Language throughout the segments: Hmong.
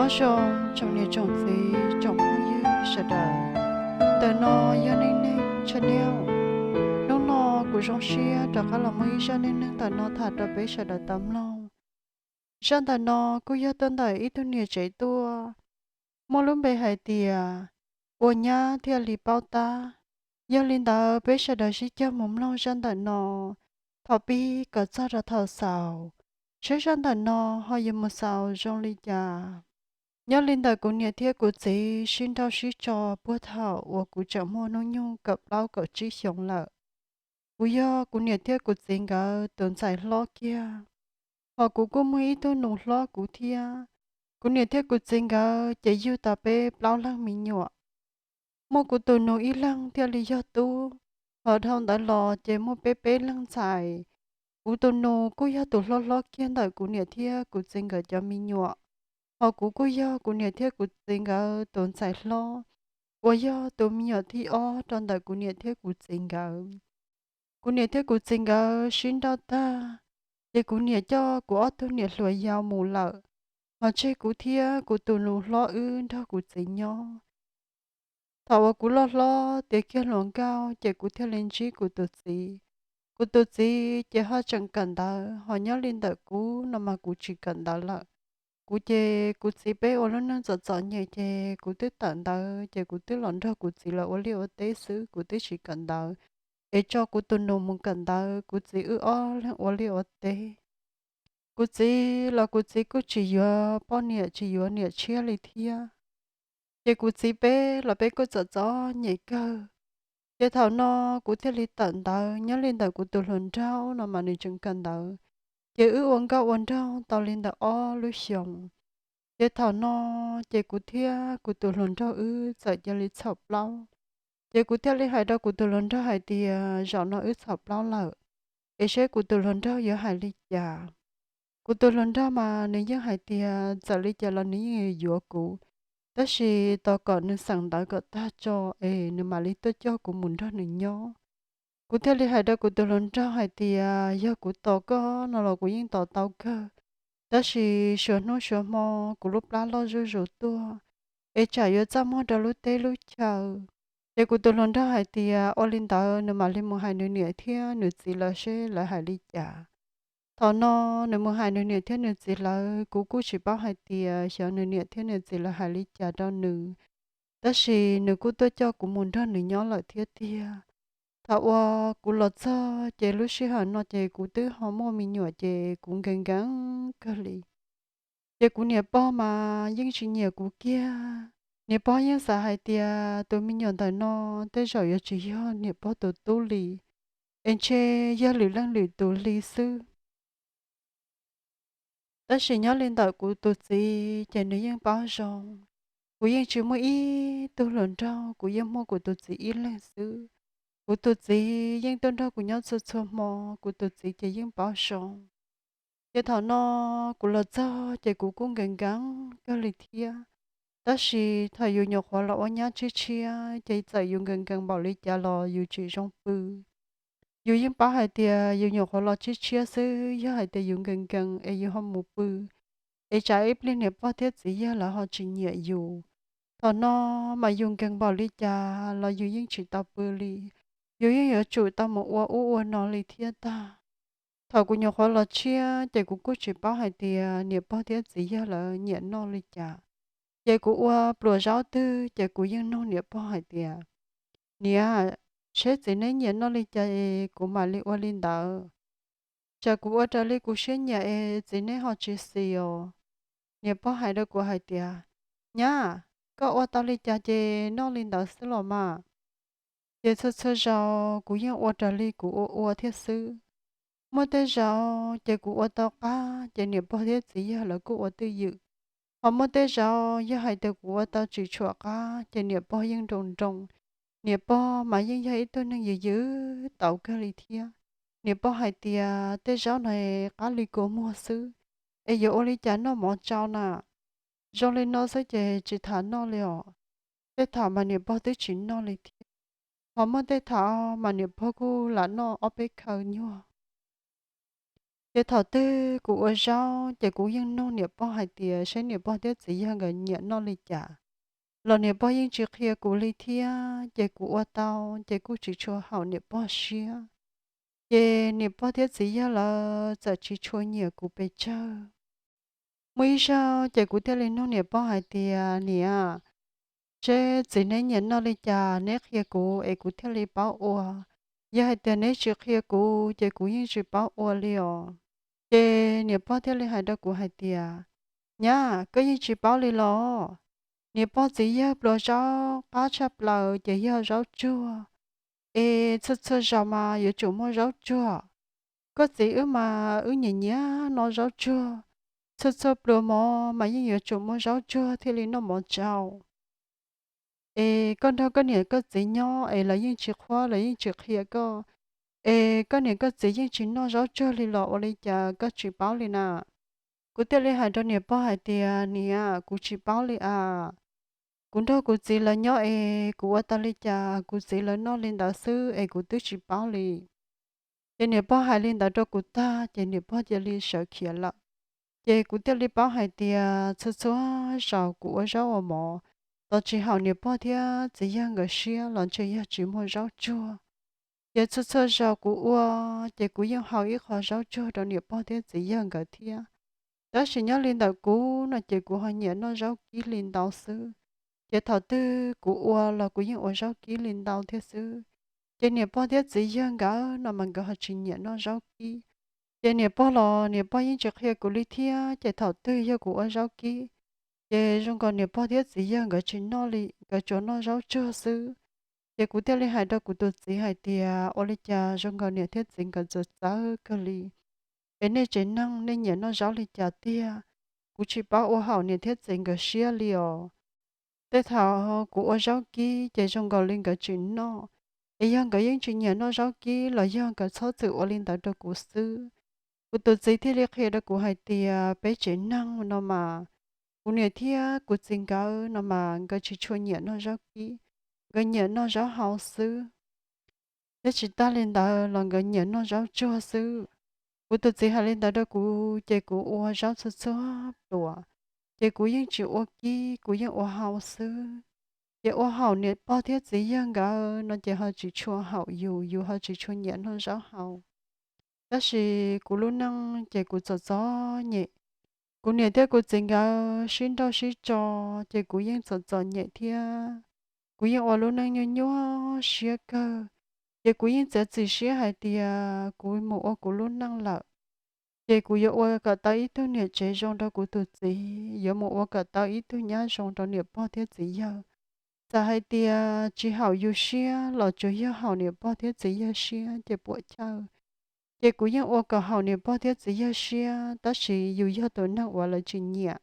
Nyob zoo tsoom niam tsoom txiv tsoom phooj ywg sawv daws, ntawm no yog Neej Neeg Channel. Hnub no kuv zoo siab rov qab los muaj ib zaj neej neeg ntawm no tham rau peb sawv daws tau mloog. Zaj ntawm no kuj yog tuaj ntawm ib tug niam tsev tuaj, muaj lub npe hais tias Ua Nyab Thiaj Li Paub Tab. Yog li ntawd peb sawv daws sib cog mus mloog zaj ntawm no thaum pib kom txog rau thaum xaus, seb zaj ntawm no ho yuav mus xaus zoo li cas. Nyob li ntawm kuv niam thiab kuv txiv sib nrauj sib tso puag thaum uas kuv tseem muaj hnub nyoog kaum plaub kaum tsib xyoos lawm. Kuv yog kuv niam thiab kuv txiv nkawd tus ntxhais hlob kiag, hos kuv kuj muaj ib tug nus hlob kuv thiab. Kuv niam thiab kuv txiv nkawd ces yug tau peb plaub leeg me nyuam. Muaj kuv tus nus ib leeg thiaj li yog tub, hos dhau ntawd los ces muaj peb peb leeg ntxhais. Kuv tus nus kuj yog tus hlob hlob kiag ntawm kuv niam thiab kuv txiv nkawd cov me nyuam, hos kuv kuj yog kuv niam thiab kuv txiv nkawd tus ntxhais hlob, uas yog tus me nyuam thib ob rau ntawm kuv niam thiab kuv txiv nkawd. Kuv niam thiab kuv txiv nkawd sib nrauj tag, ces kuv niam coj kuv ob tug niam hluas yau mus lawm, hos tseg kuv thiab kuv tus nus hlob wb nrog kuv txiv nyob. Thaum uas kuv loj hlob tiav kiag hluas nkauj ces kuv thiaj li ntsib kuv tus txiv. Kuv tus txiv ces ho tseem kawm ntawv, hos nyob li ntawm kuv no mas kuv tsis kawm ntawv lawm. Kuv ces kuv txiv peb ua lub neej txom txom nyem ces kuv twb tawm ntawv ces kuv twb los nrog kuv txiv lawv ua liaj ua teb xwb, kuv twb tsis kawm ntawv. Es tso kuv tus nus mus kawm ntawv, kuv txiv wb ob leeg ua liaj ua teb. Kuv txiv los kuv txiv kuj tsis yuav poj niam tsis yuav niam tshiab li thiab. Ces kuv txiv peb los peb kuj txom txom nyem kawg. Ces thaum no kuv thiaj li tawm ntawv, nyob li ntawm kuv tus hluas nraug no mas nws tseem kawm ntawv. Ces wb ua nkauj ua nraug tau li ntawm ob lub xyoos. Ces thaum no ces kuv thiab kuv tus hluas nraug wb txawm cia li txhaum plaub. Ces kuv thiaj li hais rau kuv tus hluas nraug hais tias zaum no wb txhaum plaub lawm, es seb kuv tus hluas nraug yuav hais li cas. Kuv tus hluas nraug mas nws yeej hais tias txawm li cas los nws yeej yuav kuv, tab sis tos kom nws xeem ntawv kom tag tso es nws mam li tuaj coj kuv mus nrog nws nyob. Kuv thiaj li hais rau kuv tus hluas nraug hais tias yog kuv tos koj no los kuv yeej tos tau kawg, tab sis suav hnub suav hmo kuv lub plab loj zuj zus tuaj, es tsam yuav txaj muag rau lub teb lub chaw. Ces kuv tus hluas nraug hais tias ua li ntawd nws mam li mus hais nws niam thiab nws txiv lawv seb lawv hais li cas. Thaum no nws mus hais nws niam thiab nws txiv lawv, kuv kuj tsis paub hais tias xyov nws niam thiab nws txiv lawv hais li cas rau nws, tab sis nws kuj tuaj coj kuv mus nrog nws nyob lawm thiab tiag. Thaum uas kuv los txog ces lub sij hawm no ces kuv twb ho muaj me nyuam ces kuv nkees nkees kawg li. Ces kuv niam pog mas yeej tsis nyiam kuv kiag. Niam pog yeej xav hais tias tus me nyuam ntawm no tej zaum yuav tsis yog niam pog tus tub li, es ntshe yog lwm leej lwm tus li xwb. Tab sis nyob li ntawm kuv tus txiv ces nws yeej paub zoo. Kuv yeej tsis muaj ib tug hluas nraug, kuv yeej muaj kuv tus txiv ib leeg xwb. Kuv tus txiv yeej tuaj nrog kuv nyob txhua txhua hmo, kuv tus txiv ces yeej paub zoo. Ces thaum no kuv los txog ces kuv kuj nkees nkees kawg li thiab. Tab sis thaum yus nyuam qhuav los ua nyab tshiab tshiab ces txawm yus nkees nkees npaum li cas los yus tsis zoo pw. Yus yeej paub hais tias yus nyuam qhuav los tshiab tshiab xwb, yog hais tias yus nkees nkees es yus ho mus pw, es tsam ib pliag niam pog thiab txiv yawg lawv ho tsis nyiam yus. Thaum no mas yus nkees npaum li cas los yus yeej tsis tau pw li, yus yeej yuav tsum tau mus ua ub ua no li thiab tag. Thaum kuv nyuam qhuav los tshiab ces kuv kuj tsis paub hais tias niam pog thiab txiv yawg lawv nyiam noj li cas. Ces kuv ua pluas zaub twg ces kuv yeej nug niam pog hais tias, niam, seb txiv neb nyiam noj li cas es kuv mam li ua li ntawd. Tsam kuv ua raws li kuv siab nyiam es txiv neb ho tsis xis os. Niam pog hais rau kuv hais tias, nyab, koj ua tau li cas ces noj li ntawd xwb los mas. Ces txhua txhua zaus kuv yeej ua raws li kuv ua ua thiab xwb. Muaj tej zaus ces kuv ua tau qab ces niam pog thiab txiv yawg lawv kuj ua twj ywm. Ho muaj tej zaus yog hais tias kuv ua tau tsis tshua qab ces niam pog yeej nroo nroo. Niam pog mas yeej yog ib tug neeg yws yws tau kawg li thiab. Niam pog hais tias tej zaub no qab li kua muag xwb, es yuav ua li cas noj mov tsau na. Zoo li no xwb ces tsis tham noj li os. Tej thaum mas niam pog twb tsis noj li thiab. Ho muaj tej thaum mas niam pog kuj lam noj ob peb khaw nyuag. Ces thaum twg kuv ua zaub ces kuv yeej nug niam pog hais tias saib niam pog thiab txiv yawg nkawd nyiam noj li cas, los niam pog yeej tsis qhia kuv li thiab. Ces kuv ua tau ces kuj tsis tshua haum niam pog siab, ces niam pog thiab txiv yawg lawv txawm tsis tshua nyiam kuv pes tsawg. Muaj ib zaug ces kuv thiaj li nug niam pog hais tias, niam, seb txiv neb nyiam noj li cas neb qhia kuv es kuv thiaj li paub ua. Yog hais tias neb tsis qhia kuv ces kuv yeej tsis paub ua li os. Ces niam pog thiaj li hais rau kuv hais tias, nyab, koj yeej tsis paub li los? Niam pog txiv yawg pluas zaub qab tshaj plaws ces yog zaub tsuag, es txhua txhua zaus mas yuav tsum muaj zaub tsuag. Koj txiv wb mas wb nyiam nyiam noj zaub tsuag, txhua txhua pluas mov mas yeej yuav tsum muaj zaub tsuag thiaj li noj mov tsau. Es koj nrog koj niam koj txiv nyob es lawv yeej tsis qhuab lawv yeej tsis qhia koj, es koj niam koj txiv yeej tsis noj zaub tsuag li los ua li cas koj tsis paub li na? Kuv thiaj li hais rau niam pog hais tias, niam, kuv tsis paub li as. Kuv nrog kuv txiv lawv nyob es kuv ua tau li cas kuv txiv lawv noj li ntawd xwb es kuv twb tsis paub li. Ces niam pog hais li ntawd rau kuv tag ces niam pog cia li sawv khiav lawm. Ces kuv thiaj li paub hais tias txhua txhua zaus kuv ua zaub ua mov, tos tsis haum niam pog thiab txiv yawg nkawd siab los ntshe yog tsis muaj zaub tsuag. Ces txhua txhua zaus kuv ua, ces kuv yeej hau ib qho zaub tsuag rau niam pog thiab txiv yawg nkawd thiab. Tab sis nyob li ntawm kuv no ces kuv ho nyiam noj zaub kib li ntau xwb. Ces thaum twg kuv ua los kuv yeej ua zaub kib li ntau thiab xwb. Ces niam pog thiab txiv yawg nkawd no mas nkawd ho tsis nyiam noj zaub kib. Ces niam pog los niam pog yeej tsis qhia kuv li thiab, ces thaum twg yog kuv ua zaub kib, ces zoo nkaus niam pog thiab txiv yawg nkawd tsis noj li, nkawd tsuas noj zaub tsuag xwb. Ces kuv thiaj li hais rau kuv tus txiv hais tias, ua li cas zoo nkaus niam thiab txiv nkawd txawv txawv kawg li, es nej tsev neeg nej nyiam noj zaub li cas tiag? Kuv tsis paub ua haum niam thiab txiv nkawd siab li os. Tej thaum kuv ua zaub kib ces zoo nkaus li nkawd tsis noj, es yog nkawd yeej tsis nyiam noj zaub kib los yog nkawd txhob txwm ua li ntawd rau kuv xwb. Kuv tus txiv thiaj li qhia rau kuv hais tias peb tsev neeg no mas, kuv niam thiab kuv txiv nkawd no mas nkawd tsis tshua nyiam noj zaub kib, nkawd nyiam noj zaub hau xwb. Thiab tsis tag li ntawd los nkawd nyiam noj zaub tsuag xwb. Kuv tus txiv hais li ntawd rau kuv ces kuv ua zaub txhua txhua pluas, ces kuv yeej tsis ua kib, kuv yeej ua hau xwb. Ces ua haum niam pog thiab txiv yawg nkawd no ces ho tsis tshua haum yus, yus ho tsis tshua nyiam noj zaub hau. Tab sis kuv lub neej ces kuv txom txom nyem. Kuv niam thiab kuv txiv nkawd sib nrauj sib tso, ces kuv yeej txom txom nyem thiab. Kuv yeej ua lub neej nyuaj nyuaj siab kawg. Ces kuv yeej txiav txim siab hais tias kuv mus ua kuv lub neej lawm, ces kuv yuav ua kom tau ib tug niam tsev zoo rau kuv tus txiv, yuav mus ua kom tau ib tug nyab zoo rau niam pog thiab txiv yawg. Txawm hais tias tsis haum yus siab los tsuas yog haum niam pog thiab txiv yawg siab ces puam chawj. Ces kuv yeej ua kom haum niam pog thiab txiv yawg siab, tab sis yus yog tus neeg uas lawv tsis nyiam,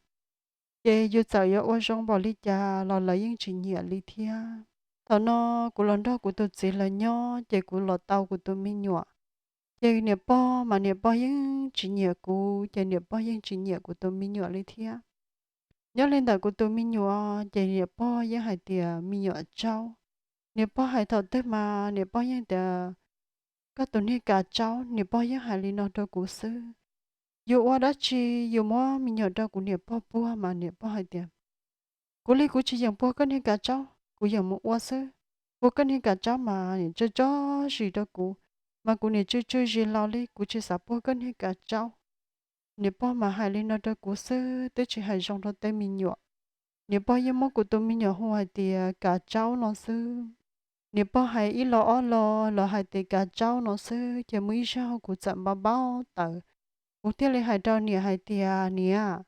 ces yus txawm yuav ua zoo npaum li cas los lawv yeej tsis nyiam li thiab. Thaum no kuv los nrog kuv tus txiv lawv nyob ces kuv los tau kuv tus me nyuam. Ces niam pog mas niam pog yeej tsis nyiam kuv, ces niam pog yeej tsis nyiam kuv tus me nyuam li thiab. Nyob li ntawm kuv tus me nyuam ces niam pog yeej hais tias me nyuam tsaub. Niam pog hais thaum twg mas niam pog yeej tias koj tus niag kav tsaub, niam pog yeej hais li no rau kuv xwb. Yus ua dab tsi, yus muab me nyuam rau kuv niam pog puag mas niam pog hais tias kuv li kuv tsis yeem puag koj niag kav tsaub, kuv yeem mus ua xwb. Puag koj niag kav tsaub mas niam tso tso zis rau kuv, mas kuv niam tsw tsw zis los li, kuv tsis xav puag koj niag kav tsaub. Niam pog mas hais li no rau kuv xwb, twb tsis hais zoo rau tej me nyuam. Niam pog yeej muab kuv tus me nyuam hu hais tias kav tsaub no xwb. Niam pog hais ib los ob los los hais tias kav tsaub no xwb, ces muaj ib zaug kuv txawm npau npau taws. Kuv thiaj li hais rau niam hais tias, niam,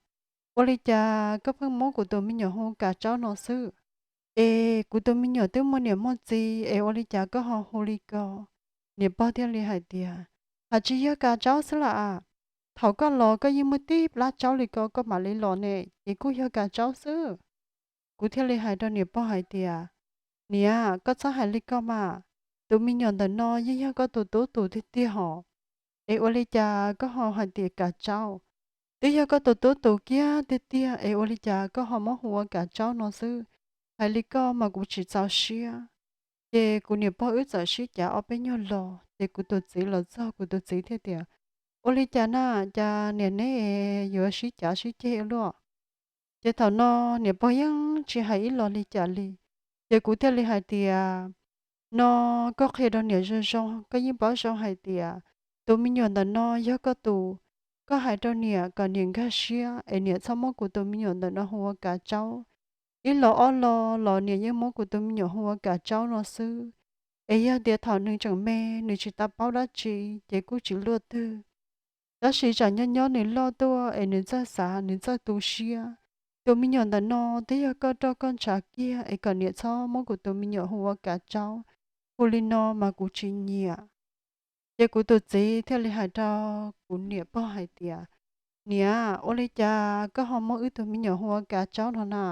ua li cas koj pheej muab kuv tus me nyuam hu kav tsaub no xwb? Es kuv tus me nyuam twb muaj niam muaj txiv es ua li cas koj ho hu li ko? Niam pog thiaj li hais tias, hais tsis yog kav tsaub xwb las as, thaum koj los koj yeej muaj tib plab tsaub li ko koj mam li los ne, ces kuj yog kav tsaub xwb. Kuv thiaj li hais rau niam pog hais tias, niam, koj txhob hais li ko mas, tus me nyuam ntawm no yeej yog koj tus tub tus tiag tiag hos, es ua li cas koj ho hais tias kav tsaub? Twb yog koj tus tub tus kiag tiag tiag es ua li cas koj ho muab hu ua kav tsaub no xwb? Hais li koj mas kuv tsis txaus siab. Ces kuv niam pog wb txawm sib cav ob peb nyuag los, ces kuv tus txiv los txog, kuv tus txiv thiaj tias, Ua li cas na, cas niam neb yuav sib cav sib ceg luaj? Ces thaum no niam pog yeej tsis hais ib los li cas li. Ces kuv thiaj li hais tias, no koj qhia rau niam zoo zoo, koj yeej paub zoo hais tias tus me nyuam ntawm no yog koj tus. Koj hais rau niam kom niam nkag siab es niam txhob muab kuv tus me nyuam ntawm no hu ua Kav Tsaub. Ib los ob los los niam yeej muab kuv tus me nyuam hu ua Kav Tsaub no xwb. Es yog tias thaum nws tseem me nws tsis tau paub dab tsi ces kuj tsis luaj twg. Tab sis tsam nyob nyob nws loj tuaj es nws txawj xav, nws txawj tu siab. Tus me nyuam ntawm no twb yog koj roj koj ntshav kiag es kom niam txhob muab kuv tus me nyuam hu ua Kav Tsaub, hu li no mas kuv tsis nyiam. Ces kuv tus txiv thiaj li hais rau kuv niam pog hais tias, niam, ua li cas koj ho muab wb tus me nyuam hu ua Kav Tsaub no na?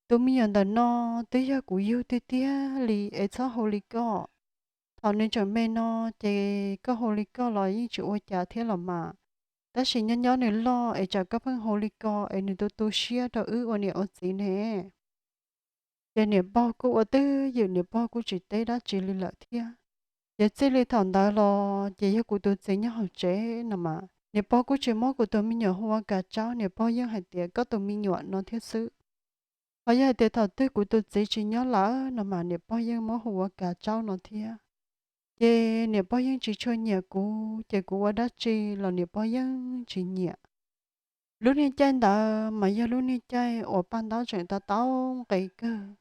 Tus me nyuam ntawm no twb yog kuv yug tiag tiag li es txhob hu li koj. Thaum nws tseem me no ces koj hu li koj los yeej tsis ua cas thiab los mas. Tab sis nyob nyob nws loj es tsam koj pheej hu li ko es nws tu tu siab rau wb ua niam ua txiv ne. Ces niam pog kuj ua twj ywm, niam pog kuj tsis teb dab tsi li lawm thiab. Ces txij li thaum ntawd los ces yog kuv tus txiv nyob hauv tsev no mas niam pog kuj tsis muab kuv tus me nyuam hu ua Kav Tsaub, niam pog yeej hais tias koj tus me nyuam no thiab xwb. Ho yog hais tias thaum twg kuv tus txiv tsis nyob lawm no mas niam pog yeej muab hu ua Kav Tsaub no thiab. Ces niam pog yeej tsis tshua nyiam kuv, ces kuv ua dab tsi los niam pog yeej tsis nyiam. Lub niag caij ntawd mas yog lub niag caij uas paj ntaub tseem tau tau nqe kawg.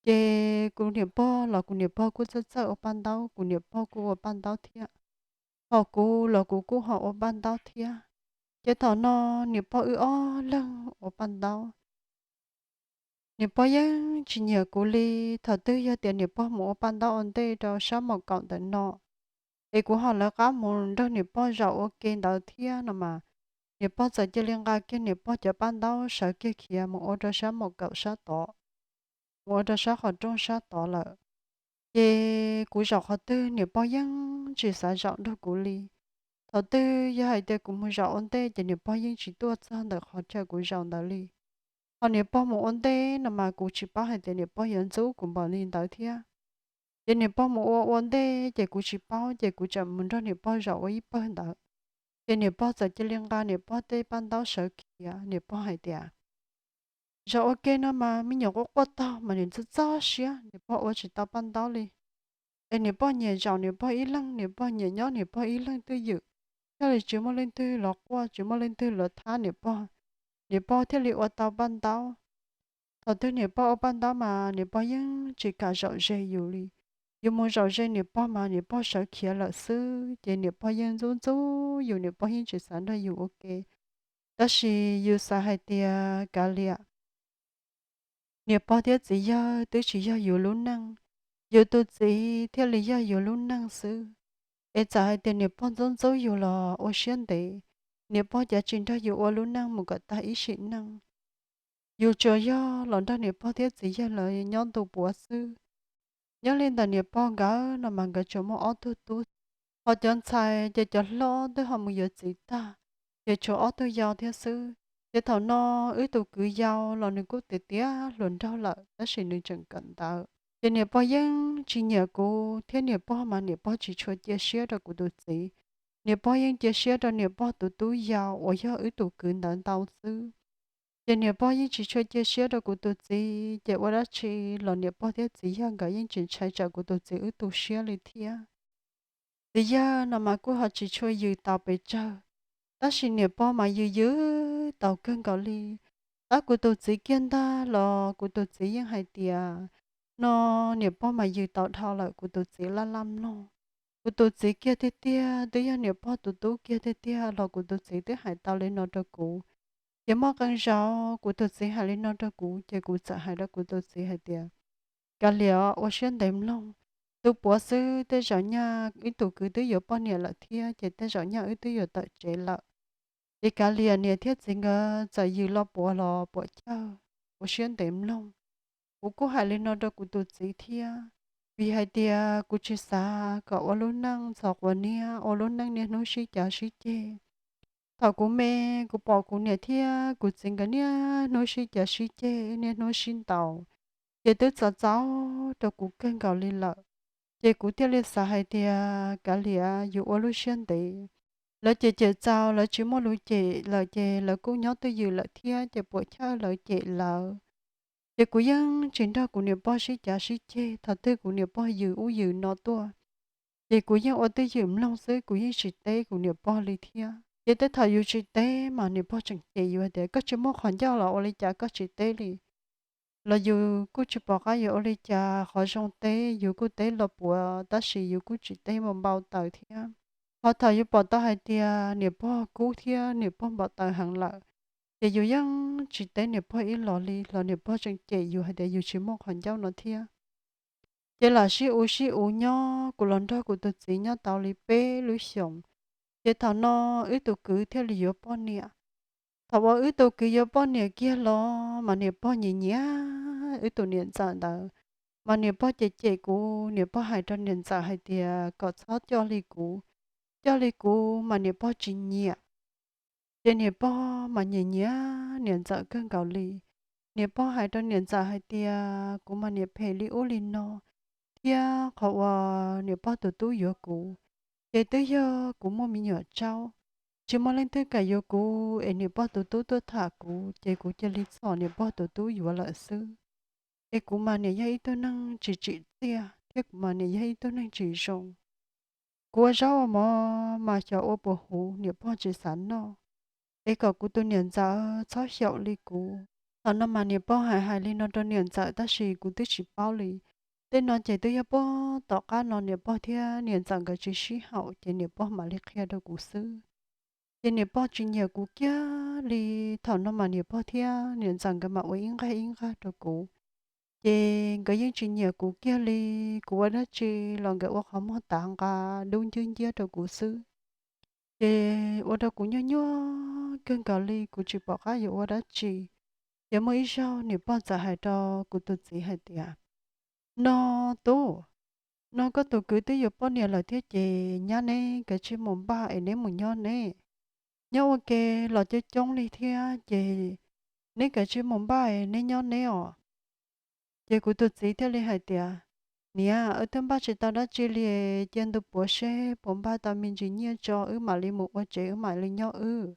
Ces kuv niam pog los kuv niam pog kuj txawj txawj ua paj ntaub, kuv niam pog kuj ua paj ntaub thiab. Ho kuv los kuv kuj ho ua paj ntaub thiab. Ces thaum no niam pog wb ob leeg ua paj ntaub. Niam pog yeej tsis nyiam kuv li. Thaum twg yog tias niam pog mus ua paj ntaub ua ntej rau sab maum kaum ntawm no, es kuv ho lawv qab mus nrog niam pog zaum ua ke ntawd thiab no mas, niam pog txawm cia li nqa kiag niam pog cov paj ntaub sawv kiag khiav mus ua rau sab maum kaum sab tod, mus ua rau sab qhov rooj sab tod lawm. Ces kuv zaum qhov twg niam pog yeej tsis xav zaum nrog kuv li. Thaum twg yog hais tias kuv mus zaum ua ntej ces niam pog yeej tsis tuaj txog ntawm qhov chaw kuv zaum ntawd li. Ho niam pog mus ua ntej no mas kuv tsis paub hais tias niam pog yuav ntxub kuv npaum li ntawd thiab. Ces niam pog mus ua ua ntej ces kuv tsis paub, ces kuv tseem mus nrog niam pog zaum ua ib pawg ntawd. Ces niam pog txawm cia li nqa niam pog tej paj ntaub sawv khiav, niam pog hais tias, zaum ua ke no mas me nyuam quaj quaj taug mas niam txob txob siab, niam pog ua tsis tau paj ntaub li. Es niam pog nyiam zaum niam pog ib leeg, niam pog nyiam nyob niam pog ib leeg twj ywm, thiaj li tsis muaj leej twg los quaj, tsis muaj leej twg los thab niam pog, niam pog thiaj li ua tau paj ntaub. Thaum twg niam pog ua paj ntaub mas niam pog yeej tsis kam zaum ze yus li. Yus mus zaum ze niam pog mas niam pog sawv khiav lawm xwb, ces niam pog yeej ntxub ntxub yus, niam pog yeej tsis xav nrog yus ua ke. Tab sis yus xav hais tias kav liam, niam pog thiab txiv yawg twb tsis yog yus lub neej, yus tus txiv thiaj li yog yus lub neej xwb. Es txawm hais tias niam pog ntxub ntxub yus los ua siab ntev, niam pog cov tsis nrog yus ua lub neej mus kom tag ib sim neej. Yus tsuas yog los nrog niam pog thiab txiv yawg lawv nyob ntu puav xwb. Nyob li ntawm niam pog nkawd no mas nkawd tsuas muaj ob tug tub, ho cov ntxhais ces cov hlob twb ho mus yuav txiv tag, ces tshuav ob tug yau thiab xwb. Ces thaum no wb tus kwv yau los nws kuj tiav tiav hluas nraug lawm tab sis nws tseem kawm ntawv. Ces niam pog yeej tsis nyiam kuv thiab niam pog mas niam pog tsis tshua cia siab rau kuv tus txiv. Niam pog yeej cia siab rau niam pog tus tub yau uas yog wb tus kwv ntawd ntau xwb. Ces niam pog yeej tsis tshua cia siab rau kuv tus txiv, ces ua dab tsi los niam pog thiab txiv yawg nkawd yeej tsis ntshai tsam kuv tus txiv wb tu siab li thiab. Txiv yawg no mas kuj ho tsis tshua yws tau pes tsawg, tab sis niam pog mas yws yws tau kawg nkaus li. Tab kuv tus txiv kiag ntag los kuv tus txiv yeej hais tias, no niam pog mas yws tau dhau lawm, kuv tus txiv laj laj mloog. Kuv tus txiv kiag tiag tiag, twb yog niam pog tus tub kiag tiag tiag los kuv tus txiv twb hais tau li no rau kuv. Ces muaj qee zaus kuv tus txiv hais li no rau kuv ces kuv txawm hais rau kuv tus txiv hais tias, kav liam, ua siab ntev mloog. Ntu puav xwb tej zaum nyaj ib tus kwv twb yuav poj niam lawm thiab, ces tej zaum nyaj wb twb yuav tawm tsev lawm. Ces kav liam, niam thiab txiv nkawd txawm yws los puav los puam chawj, ua siab ntev mloog. Kuv kuj hais li no rau kuv tus txiv thiab, vim hais tias kuv tsis xav kom ua lub neej ntxhov quav niab, ua lub neej niaj hnub sib cav sib ceg. Thaum kuv me, kuv pom kuv niam thiab kuv txiv nkawd niaj hnub sib cav sib ceg, niaj hnub sib ntaus, ces twb txaus txaus rau kuv kawg nkaus li lawm. Ces kuv thiaj li xav hais tias kav liam, yus ua lub siab ntev, lawv cem cem txaus lawv tsis muaj lus cem lawm ces lawv kuj nyob twj ywm lawm thiab ces puam chawj lawv cem lawv. Ces kuv yeej tsis nrog kuv niam pog sib cav sib ceg, thaum twg kuv niam pog yws ub yws no tuaj ces kuv yeej ua twj ywm mloog xwb, kuv yeej tsis teb kuv niam pog li thiab. Ces tej thaum yus tsis teb mas niam pog tseem cem yus hais tias koj tsis muaj qhov ncauj los ua li cas koj tsis teb li. Los yus kuj tsis pom qab yuav ua li cas, qhov zoo teb yus kuj teb los puav tab sis yus kuj tsis teb mus npau taws thiab. Ho thaum yus pom tau hais tias niam pog kub thiab niam pog npau taws heev lawm, ces yus yeej tsis teb niam pog ib los li los niam pog tseem cem yus hais tias yus tsis muaj qhov ncauj no thiab. Ces lam sib uv sib uv nyob, kuv los nrog kuv tus txiv nyob tau li peb lub xyoos, ces thaum no wb tus kwv thiaj li yuav poj niam. Thaum uas wb tus kwv yuav poj niam kiag los mas niam pog nyiam nyiam wb tus niam ntxawm ntawd, mas niam pog cem cem kuv, niam pog hais rau niam ntxawm hais tias kom txhob coj li kuv, coj li kuv mas niam pog tsis nyiam. Ces niam pog mas nyiam nyiam niam ntxawm kawg nkaus li. Niam pog hais rau niam ntxawm hais tias kuv mas niam phem li ub li no, thiab qhov uas niam pog tus tub yuav kuv, ces twb yog kuv muaj me nyuam tsaub, tsis muaj leej twg kam yuav kuv es niam pog tus tub tuaj tham kuv ces kuv cia li txhom niam pog tus tub yuav lawm xwb. Es kuv mas niam yog ib tug neeg tsis tsim txiaj thiab kuv mas niam yog ib tug neeg tsis zoo. Kuv ua zaub ua mov mas xyov ua puas huv niam pog tsis xav noj, es kom kuv tus niam ntxawm txhob xyaum li kuv. Thaum no mas niam pog hais hais li no rau niam ntxawm tab sis kuv twb tsis paub li. Tej no ces twb yog puag tom qab no niam pog thiab niam ntxawm nkawd tsis sib haum ces niam pog mam li qhia rau kuv xwb. Ces niam pog tsis nyiam kuv kiag li. Thaum no mas niam pog thiab niam ntxawm nkawd mam ua ib nqag ib nqag rau kuv, ces nkawd yeej tsis nyiam kuv kiag li. Kuv ua dab tsi los nkawd ua qhov muag tav nqa dub nciab nciab rau kuv xwb. Ces ua rau kuv nyuaj nyuaj kawg nkaus li, kuv tsis pom qab yuav ua dab tsi. Ces muaj ib zaug niam pog txawm hais rau kuv tus txiv hais tias, no tub, no koj tus kwv twb yuav poj niam lawm thiab ces nyab neb kav tsij mus npaj es neb mus nyob neb, nyob ua ke los coob coob li thiab ces neb kav tsij mus npaj es neb nyob neb os. Ces kuv tus txiv thiaj li hais tias, niam, wb twb npaj tsis tau dab tsi li, cia ntu puav seb puas npaj tau me ntsis nyiaj tso wb mam li mus ua tsev wb mam li nyob wb.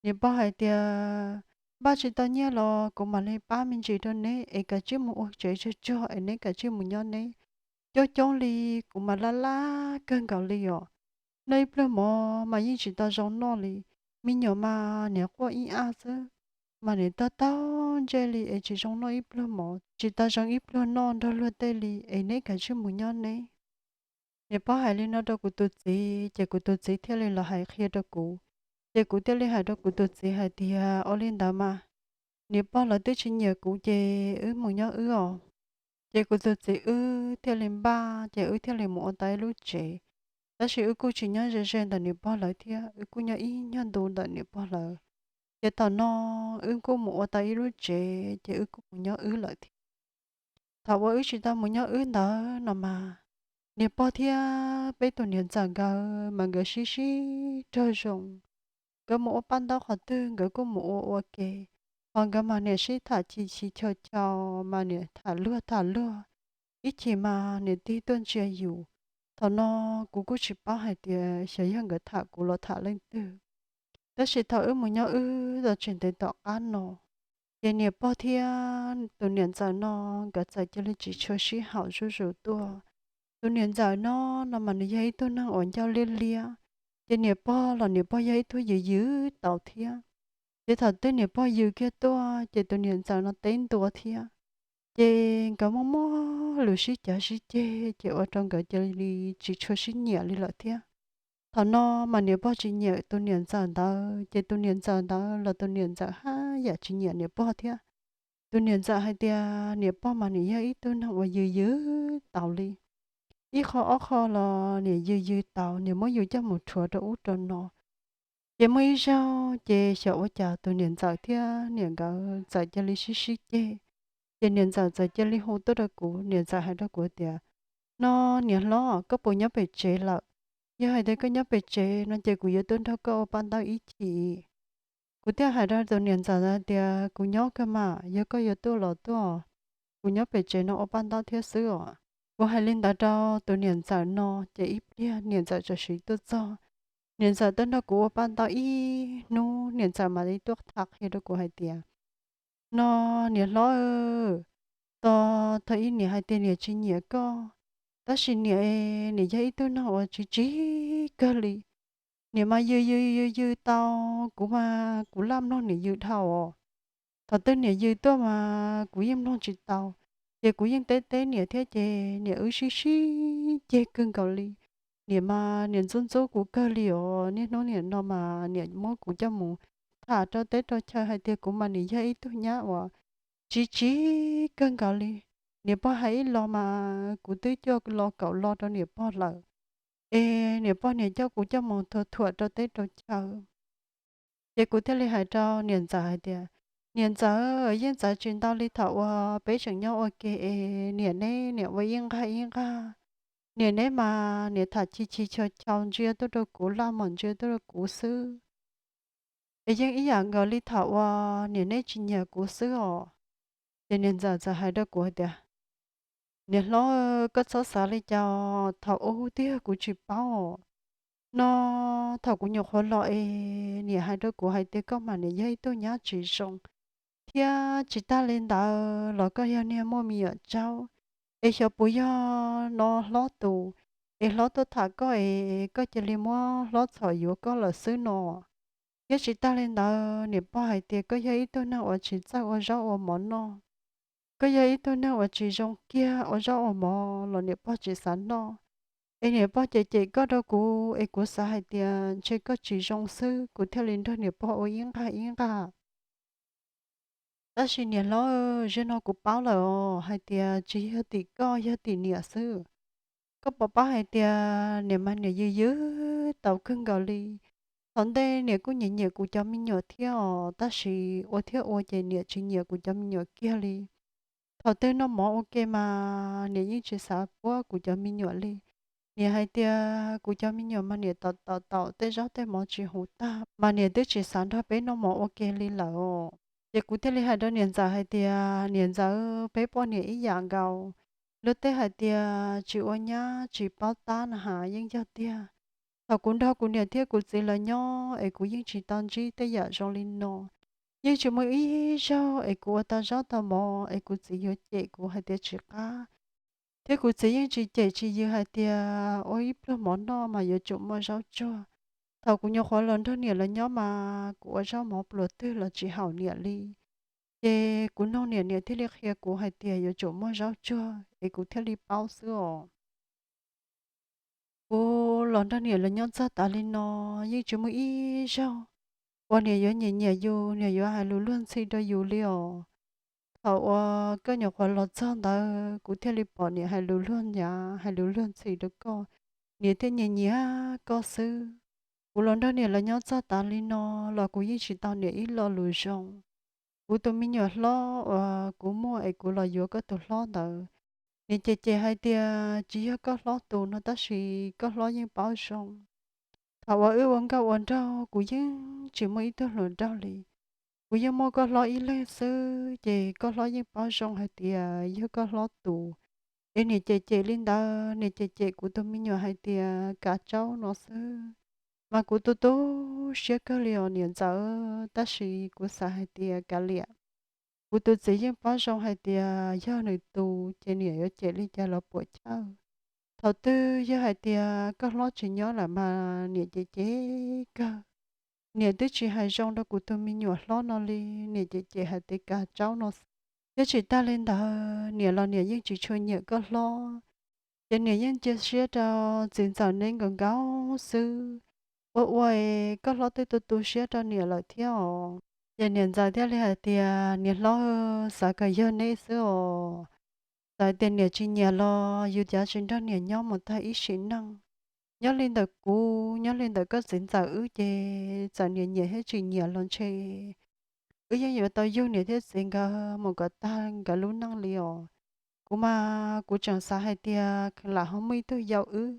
Niam pog hais tias, npaj tsis tau nyiaj los kuv mam li pab me ntsis rau neb es kav tsij mus ua tsev tsuag tsuag es neb kav tsij mus nyob neb. Coob coob li, kuv mas laj laj kawg nkaus li os. Noj ib pluag mov mas yeej tsis tau zoo noj li. Me nyuam mas niam quaj ib ab xwb, mas niam taug taug ntsej li es tsis zoo noj ib pluag mov, tsis tau zoo ib pluag noj nrog luag tej li es neb kav tsij mus nyob neb. Niam pog hais li no rau kuv tus txiv ces kuv tus txiv thiaj li los hais qhia rau kuv. Ces kuv thiaj li hais rau kuv tus txiv hais tias, ua li ntawd mas niam pog lawv twb tsis nyiam kuv ces wb mus nyob wb os. Ces kuv tus txiv wb thiaj li npaj ces wb thiaj li mus ua tau ib lub tsev. Tab sis wb kuj tsis nyob ze ze ntawm niam pog lawv thiab, wb kuj nyob ib nyuag ntu ntawm niam pog lawv. Ces thaum no wb kuj mus ua tau ib lub tsev ces wb kuj mus nyob wb lawm thiab. Thaum uas wb tsis tau mus nyob wb ntawd no mas, niam pog thiab peb tus niam ntxawm nkawd mas nkawd sib sib raug zoo. Nkawd mus ua paj ntaub qhov twg nkawd kuj mus ua ua ke, ho nkawd mas niam sib tham chim chim chau chau, mas niam tham luag tham luag, ib chim mas niam tig tuaj ntsia yus. Thaum no kuv kuj tsis paub hais tias xyov yog nkawd tham kuv los tham leej twg. Tab sis thaum wb mus nyob wb tau tsis ntev tom qab no, ces niam pog thiab tus niam ntxawm no nkawd txawm cia li tsis tshua sib haum zuj zus tuaj. Tus niam ntxawm no, no mas nws yog ib tug neeg uas ncauj liab liab, ces niam pog los niam pog yog ib tug yws yws taus thiab. Ces thaum twg niam pog yws kiag tuaj ces tus niam ntxawm no teb ntua thiab. Ces nkawd muaj muaj lus sib cav sib ceg ces ua rau nkawd cia li tsis tshua sib nyiam li lawm thiab. Thaum no mas niam pog tsis nyiam tus niam ntxawm ntawd ces tus niam ntxawm ntawd los tus niam ntxawm haj yam tsis nyiam niam pog thiab. Tus niam ntxawm hais tias niam pog mas niam yog ib tug neeg uas yws yws taus li, ib qho ob qho los niam yws yws taus, niam muab yus coj mus rhuav rau ub rau no. Ces muaj ib zaug ces xyov ua cas tus niam ntxawm thiab niam nkawd txawm cia li sib sib ceg. Ces niam ntxawm txawm cia li hu tuaj rau kuv, niam ntxawm hais rau kuv tias, no niam hlob, koj puas nyob pem tsev lawm? Yog hais tias koj nyob pem tsev no ces kuv yuav tuaj nrog koj ua paj ntaub ib chim. Kuv thiaj hais rau tus niam ntxawm ntawd tias kuv nyob kawg mas, yog koj yuav tuaj los tuaj, kuv nyob pem tsev no ua paj ntaub thiab xwb os. Kuv hais li ntawd rau tus niam ntxawm no ces ib pliag niam ntxawm txawm sim tuaj txog. Niam ntxawm tuaj nrog kuv ua paj ntaub ib hnub, niam ntxawm mam li tuaj tham qhia rau kuv hais tias, no niam hlob, tos thaum ub niam hais tias niam tsis nyiam koj, tab sis niam, niam yog ib tug neeg uas tsis tsim kawg li. Niam mas yws yws yws yws tau, kuv mas kuv laj mloog niam yws dhau os. Thaum twg niam yws tuaj mas kuv yeej mloog tsis tau, ces kuv yeej teb teb niam thiab ces niam wb sib sib ceg kawg nkaus li. Niam mas niam ntxub ntxub kuv kawg li os. Niaj hnub niam no mas niam muab kuv coj mus tham rau teb rau chaw hais tias kuv mas niam yog ib tug nyab uas tsis tsim kawg nkaus li. Niam pog hais ib los mas kuv twb coj los kaum los rau niam pog lawm, es niam pog niam coj kuv coj mus thuam thuam rau teb rau chaw. Ces kuv thiaj li hais rau niam ntxawm hais tias, niam ntxawm, yeej txawv tsis ntau li thaum uas peb tseem nyob ua ke es niam neb niam ua ib nqag ib nqag. Niam neb mas niam tham chis chis chaus chaus ntsia tuaj rau kuv, laj mom ntsia tuaj rau kuv xwb, es yeej ib yam nkaus li thaum uas niam neb tsis nyiam kuv xwb os. Ces niam ntxawm txawm hais rau kuv hais tias, niam hlob, koj txhob xav li cas, thaum ub twb yog kuv tsis paub os. No thaum kuv nyuam qhuav los es niam hais rau kuv hais tias koj mas niam yog ib tug nyab tsis zoo, thiab tsis tag li ntawd los koj yog niag muaj me nyuam tsaub, es xyov puas yog no hlob tus, es hlob tuaj tham koj es koj cia li muab hlob txhom yuav koj lawm xwb no. Thiab tsis tag li ntawd niam pog hais tias koj yog ib tug neeg uas tsis txawj ua zaub ua mov noj, koj yog ib tug neeg uas tsis zoo kiag ua zaub ua mov los niam pog tsis xav noj, es niam pog cem cem koj rau kuv es kuv xav hais tias ntshe koj tsis zoo xwb kuv thiaj li nrog niam pog ua ib nqag ib nqag. Tab sis niam hlob, zaum no kuv paub lawm os hais tias tsis yog tim koj, yog tim niam xwb. Koj puas paub hais tias niam mas niam yws yws tau kawg nkaus li. Thaum ntej niam kuj nyiam nyiam kuv cov me nyuam thiab os, tab sis ua thiab ua ces niam tsis nyiam kuv cov me nyuam kiag li. Thaum twg noj mov ua ke mas niam yeej tsis xav puab kuv cov me nyuam li. Niam hais tias kuv cov me nyuam mas niam taum taum taum tej zaub tej mov tsis huv tag mas niam twb tsis xav nrog peb noj mov ua ke li lawm os. Ces kuv thiaj li hais rau niam ntxawm hais tias, niam ntxawm, peb poj niam ib yam nkaus. Luag tej hais tias tsis ua nyab tsis paub tab na has yeej yog tiag. Thaum kuv nrog kuv niam thiab kuv txiv lawv nyob es kuv yeej tsis tau ntsib tej yam zoo li no. Yeej tsis muaj ib zaug es kuv ua tau zaub tau mov es kuv txiv yuav cem kuv hais tias tsis qab, thiab kuv txiv yeej tsis cem tsis yws hais tias ua ib pluag mov noj mas yuav tsum muaj zaub tsuag. Thaum kuv nyuam qhuav los nrog niam lawv nyob mas kuv ua zaub mov pluas twg los tsis haum niam li. Ces kuv nug niam, niam thiaj li qhia kuv hais tias yuav tsum muaj zaub tsuag es kuv thiaj li paub xwb os. Kuv los nrog niam lawv nyob txog tas li no yeej tsis muaj ib zaug uas niam yuav nyiam nyiam yus, niam yuav hais lus luag ntxhi rau yus li os. Thaum uas koj nyuam qhuav los txog ntawd kuv thiaj li pom niam hais lus luag nyav hais lus luag ntxhi rau koj, niam thiaj nyiam nyiam koj xwb. Kuv los nrog niam lawv nyob txog tas li no los kuv yeej tsis tau niam ib lo lus zoo. Kuv tus me nyuam hlob uas kuv muaj es kuv los yuav koj tus hlob ntawd, niam cem cem hais tias tsis yog koj hlob tus no tab sis koj hlob yeej paub zoo. Thaum uas wb ua nkauj ua nraug kuv yeej tsis muaj ib tug hluas nraug li. Kuv yeej muaj koj hlob ib leeg xwb ces koj hlob yeej paub zoo hais tias yog koj hlob tus. Es niam cem cem li ntawd, niam cem cem kuv tus me nyuam hais tias kav tsaub no xwb. Mas kuv tu tu siab kawg li os niam ntxawm, tab sis kuv xav hais tias kav liam. Kuv tus txiv yeej paub zoo hais tias yog nws tus ces niam yuav cem li cas los puam chawj. Thaum twg yog hais tias koj hlob tsis nyob lawm mas niam cem cem kawg. Niam twb tsis hais zoo rau kuv tus me nyuam hlob no li, niam cem cem hais tias kav tsaub no xwb. Thiab tsis tag li ntawd niam los niam yeej tsis tshua nyiam koj hlob. Ces niam yeej cia siab rau txiv ntxawm neb nkaus nkaus xwb. Ua ua es koj hlob twb tu tu siab rau niam lawm thiab os. Ces niam ntxawm thiaj li hais tias niam hlob, xav kom yog neb xwb os. Txawm tias niam tsis nyiam los yus cav tsis nrog niam nyob mus tag ib sim neej. Nyob li ntawm kuv, nyob li ntawm koj txiv ntxawm wb ces txawm niam nyiam thiab tsis nyiam los ntshe wb yeej yuav tau yug niam thiab txiv nkawd mus kom tag nkawd lub neej li os. Kuv mas kuv tseem xav hais tias lam ho muaj ib tug yau wb,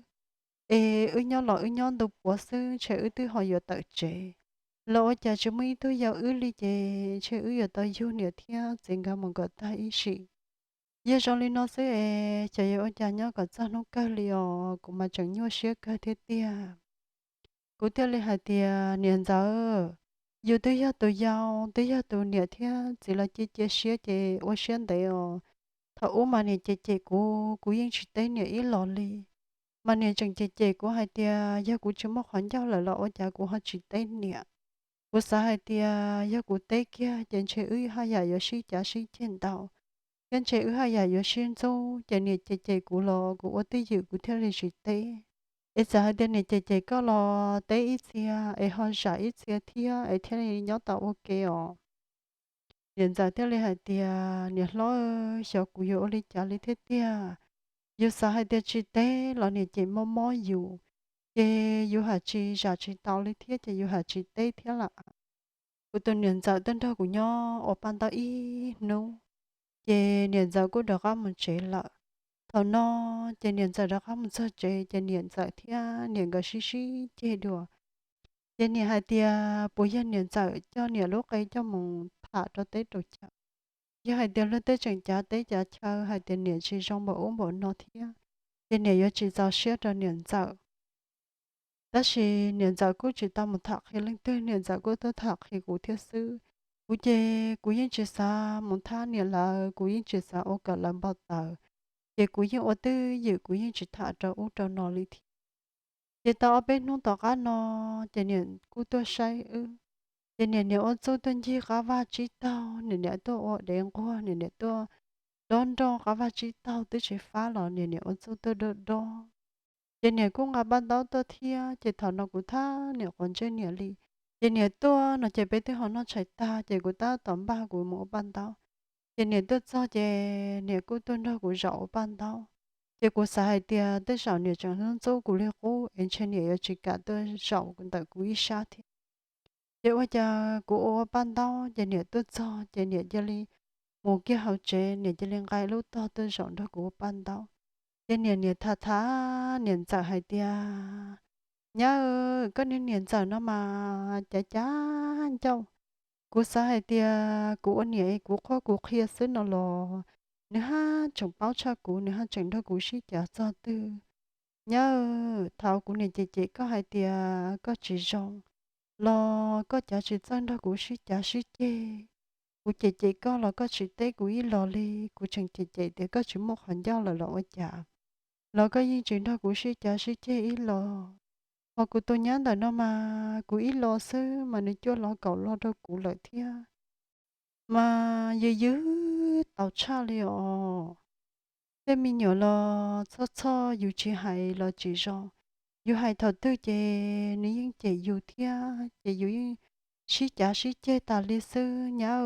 es wb nyob los wb nyob ntu puav xwb ntshe wb twb ho yuav tawm tsev. Los ua cas tsis muaj ib tug yau wb li ces ntshe wb yuav tau yug niam thiab txiv nkawd mus kom tag ib sim. Yog zoo li no xwb es xyov yuav ua cas nyob kom txog hnub kawg li os, kuv mas tseem nyuaj siab kawg thiab tiag. Kuv thiaj li hais tias, Niam ntxawm, yus twb yog tus yau, twb yog tus niam thiab txiv los cia cia siab ces ua siab ntev os. Thaum ub mas niam cem cem kuv, kuv yeej tsis teb niam ib los li. Mas niam tseem cem cem kuv hais tias yog kuv tsis muaj qhov ncauj lawm los ua cas kuv ho tsis teb niam. Kuv xav hais tias yog kuv teb kiag ces ntshe wb haj yam yuav sib cav sib ceg ntau, thiab ntshe wb haj yam yuav sib ntxub, ces niam cem cem kuv los kuv ua twj ywm kuv thiaj li tsis teb. Es txawm hais tias niam cem cem koj los teb ib txhia es ho zam ib txhia thiab es thiaj li nyob tau ua ke os. Niam ntxawm thiaj li hais tias, Niam hlob, xyov kuv yuav ua li cas li thiab tiag. Yus xav hais tias tsis teb los niam cem mob mob yus, ces yus hais tsis zam tsis tau li thiab ces yus hais tsis teb thiab lawm. Kuv tus niam ntxawm tuaj nrog kuv nyob ua paj ntaub ib hnub, ces niam ntxawm kuj rov qab mus tsev lawm. Thaum no ces niam ntxawm rov qab mus txog tsev ces niam ntxawm thiab niam nkawd sib sib ceg dua. Ces niam hais tias puas yog niam ntxawm coj niam lub qe coj mus tham rau teb rau chaw. Yog hais tias luag tej tseem cav teb cav chaw hais tias niam tsis zoo npaum ub npaum no thiab, ces niam yuav tsis txaus siab rau niam ntxawm. Tab sis niam ntxawm kuj tsis tau mus tham qhia leej twg, niam ntxawm kuj tuaj tham qhia kuv thiab xwb. Kuv ces kuv yeej tsis xav mus thab niam lawv, kuv yeej tsis xav ua kom lawv npau taws, ces kuv yeej ua twj ywm, kuv yeej tsis tham rau ub rau no li thiab. Ces tau ob peb hnub tom qab no, ces niam kuj tuaj saib wb. Ces niam niam ua txuj tuaj ncig qab vaj tsib taug, niam niam tuaj ua dev nquag, niam niam tuaj dob nroj qab vaj tsib taug twb tsis fab los niam niam ua txuj tuaj dob dob. Ces niam kuj nqa paj ntaub tuaj thiab, ces thaum no kuv thab niam quav ntsej niam li. Ces niam tuaj no ces peb twb ho noj tshais tag, ces kuv tab tom npaj kuv mus ua paj ntaub. Ces niam tuaj txog ces niam kuj tuaj nrog kuv zaum ua paj ntaub. Ces kuv xav hais tias tej zaum niam tseem ntxub ntxub kuv li qub es ntshe niam yuav tsis kam tuaj zaum ntawm kuv ib sab thiab. Ces ua cas kuv ua ua paj ntaub ces niam tuaj txog ces niam cia li mus kiag hauv tsev, niam cia li nqa lub tog tuaj zaum nrog kuv ua paj ntaub. Ces niam niam tham tham niam ntxawm hais tias, Nyab, koj niag niam ntxawm no mas cav cav ncauj. Kuv xav hais tias kuv ua niam es kuv qhuab kuv qhia xwb no los nws haj tseem paub tshaj kuv, nws haj tseem nrog kuv sib cav txog twg. Nyab, thaum kuv niam cem cem koj hais tias koj tsis zoo los koj cav tsis txawj nrog kuv sib cav sib ceg. Kuv cem cem koj los koj tsis teb kuv ib los li, kuv tseem cem cem tias koj tsis muaj qhov ncauj lawm los ua cas, los koj yeej tsis nrog kuv sib cav sib ceg ib los. Hos kuv tus nyab ntawm no mas kuv ib los xwb mas nws cuaj los kaum los rau kuv lawm thiab. Mas yws yws tau tshaj li os. Tej me nyuam los txhob txhob yus tsis hais los tsis zoo. Yus hais thaum twg ces nws yeej cem yus thiab ces yus yeej sib cav sib ceg tas li xwb. Nyab,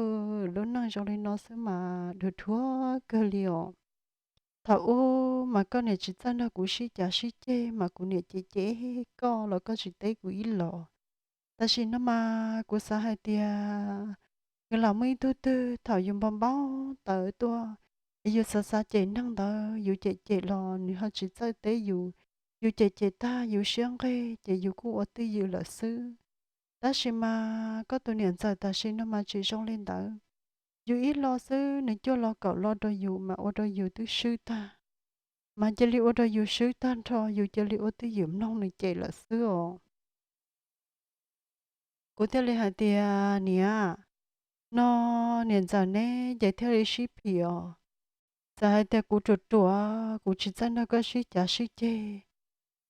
lub neej zoo li no xwb mas dhuav dhuav kawg li os. Thaum ub mas koj niam tsis txawj nrog kuv sib cav sib ceg mas kuv niam cem cem koj los koj tsis teb kuv ib los. Tam sim no mas kuv xav hais tias nws lam muaj ib tug twg thaum yus npau npau taws tuaj, es yus xav xav cem neeg ntawd, yus cem cem los nws ho tsis txawj teb yus, yus cem cem tag yus siab nqig ces yus kuj ua twj ywm lawm xwb. Tab sis mas koj tus niam ntxawm tam sim no mas tsis zoo li ntawd. Yus ib los xwb nws cuaj los kaum los rau yus mas ua rau yus twb swb tag. Mas cia li ua rau yus swb tag nrho, yus cia li ua twj ywm mloog nws cem lawm xwb os. Kuv thiaj li hais tias, Niam, no niam ntxawm neb ces thiaj li sib phim os. Txawm hais tias kuv ruam ruam, kuv tsis txawj nrog koj sib cav sib ceg,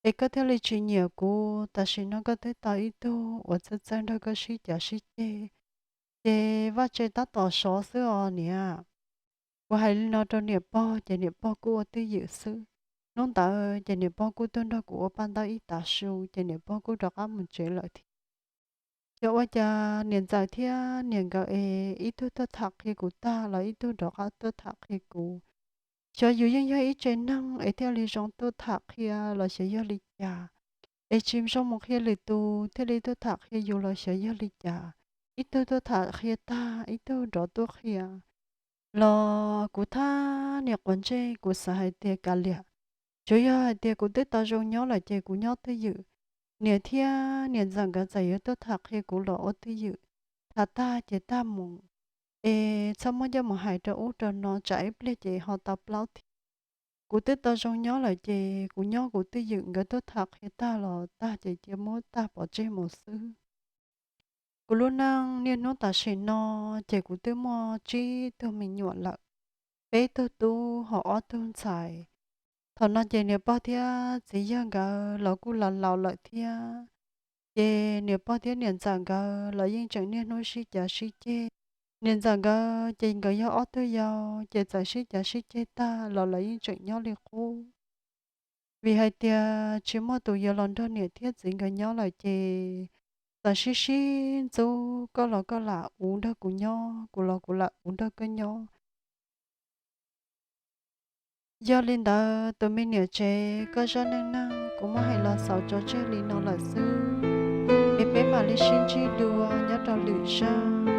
es koj thiaj li tsis nyiam kuv. Tam sim no koj twb tau ib tug uas txawj txawj nrog koj sib cav sib ceg, ces vaj tse tab tom sov xwb os niam. Kuv hais li no rau niam pog ces niam pog kuj ua twj ywm xwb. Hnub ntawd ces niam pog kuj tuaj nrog kuv ua paj ntaub ib tav su ces niam pog kuj rov qab mus tsev lawm thiab. Xyov ua cas niam ntxawm thiab niam nkawd es ib tug tuaj tham qhia kuv tag los ib tug rov qab tuaj tham qhia kuv. Xyov yus yeej yog ib tsev neeg es thiaj li zoo tuaj tham qhia los xyov yog li cas, es tsis zoo mus qhia lwm tus thiaj li tuaj tham qhia yus los xyov yog li cas. Ib tug tuaj tham qhia tag ib tug rov tuaj qhia. Los kuv thab niam quav ntsej, kuv xav hais tias kav liam, tsuav yog hais tias kuv twb tau zoo nyob lawm ces kuv nyob twj ywm. Niam thiab niam ntxawm nkawd txawm yuav tuaj tham qhia kuv los ua twj ywm, tham tag ces tag mus, es txhob muab coj mus hais rau ub rau no tsam ib pliag ces ho tau plaub thiab. kuv twb tau zoo nyob lawm ces kuv nyob kuv twj ywm, nkawd twb tham qhia tag los tag ces cia muab tag pov tseg mus xwb. Kuv lub neej niaj hnub tam sim no ces kuv twb muaj tsib tug me nyuam lawm, peb tug tub ho ob tug ntxhais. Thaum no ces niam pog thiab txiv yawg nkawd los kuj laus laus lawm thiab. Ces niam pog thiab niam ntxawm nkawd los yeej tseem niaj hnub sib cav sib ceg. Niam ntxawm nkawd ces nkawd yog ob tug yau, ces txawm sib cav sib ceg tag los lawv yeej tseem nyob li qub. Vim hais tias tsis muaj tus yuav los nrog niam thiab txiv nkawd nyob lawm ces txawm sib sib ntxub, koj los koj lam ua nrog kuv nyob, kuv los kuv lam ua nrog koj nyob. Yog li ntawd tus me niam tsev, koj zaj neej neeg kuv muab hais los xaus tso tseg li no lawm xwb, es peb mam li sib ntsib dua nyob rau lwm zaj.